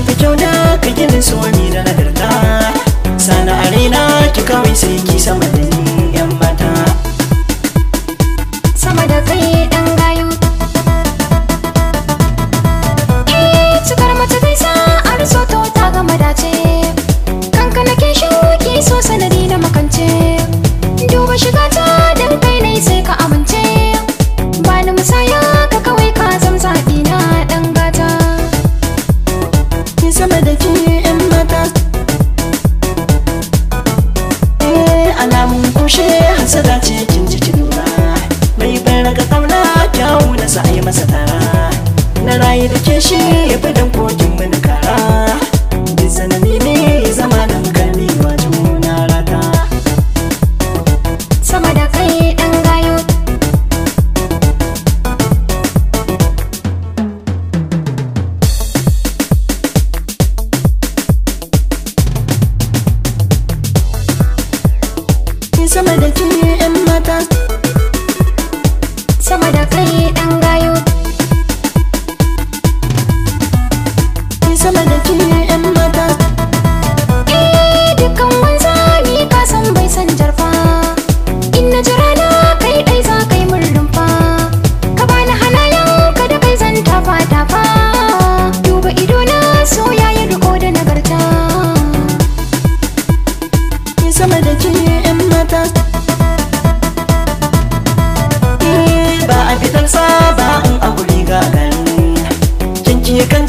Fi kyau da ka ginin suwami da nagarta. Sana a raina ki kawai sai ki sama da ni yan mata. Sama da kai dan gayu. Eh, cikar mace kai sa a to ta gama dace. Kanka nake shauki so sanadi na makance. Duba shiga ta dan kai ne sai ka amince. Bani musaya ka kawai ka zam zaɓi na dan gata. Sama da ke yan mata. Eh, alamun kushe hasada ce kin ji ki lura. Mai baraka kauna kyawu na sa ai masa tara. Na rayu da ke shi ya fi dan kokin mun kara. Duk sanani ne zama nan kalli wa juna rata. Sama da kai dan gayo. Sama da ke yan mata. Sama da kai dan gayo. Sama da ke yan mata. Eh, dukkan wanzami ka san bai san jarfa. In na jira na kai dai za kai mun rumfa. Ka bani hanayen ka da kai zan tafa tafa. Duba ido na so yayi riko da nagarta. Sama da ke yan mata. Ba a fitar saba in a guri gagari. Kinki kan